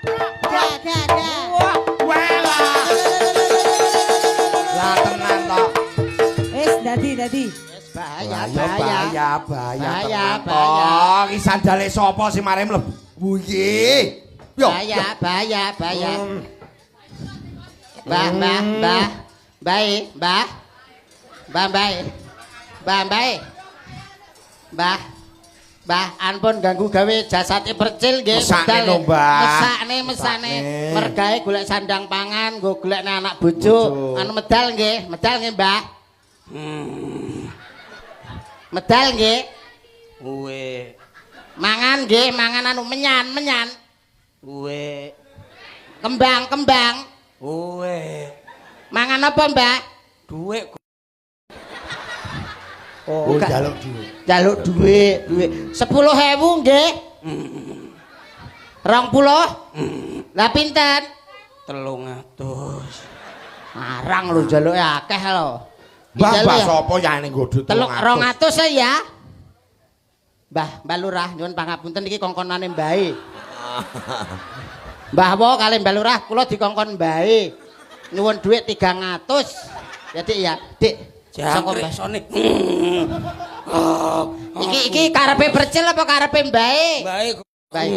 Dah, dah, dah. Walah. Lah tenan to. Wis dadi, dadi. Bahaya, Lah, ya bahaya. bahaya, bahaya Bahaya, tenan to. bahaya. Iki sandale sapa sing mare mlebu iki? Yo. Bahaya, bahaya, bahaya. Mbah, mbah, mbah. Mbah, mbah. Mbah, mbah. Mbah, mbah. Mbah. Mbah, ampun ganggu gawe jasate Percil nggih. Mesakne medal lho, Mbah. Mesakne, mesakne. Mesakne. Mergawe golek sandang pangan, nggo golekne anak bojo. Bojo. Anu medal nggih, Mbah. Medal nggih. Uwe, Mangan nggih, mangan anu menyan, menyan. Uwe, Kembang, kembang. Uwe. Mangan apa, Mbah? Duit. Oh, Oh, njaluk dhuwit. Jaluk dhuwit, dhuwit. 10.000 nggih. 20? Lah pinten? 300. Arang lho jaluke akeh lho. Mbah, Njaluk mbah ya? sapa yang ning nggodho 200 ya. Mbah, Mbah Lurah nyuwun pangapunten iki kongkonane mbahe. Mbah Wo kalih Mbah Lurah kula dikongkon mbahe. Nyuwun dhuwit 300. Ya Dik ya, Dik. Saka Jangkrik Mbah. sone. Iki iki karepe Percil apa karepe mbahe? Baik. Baik.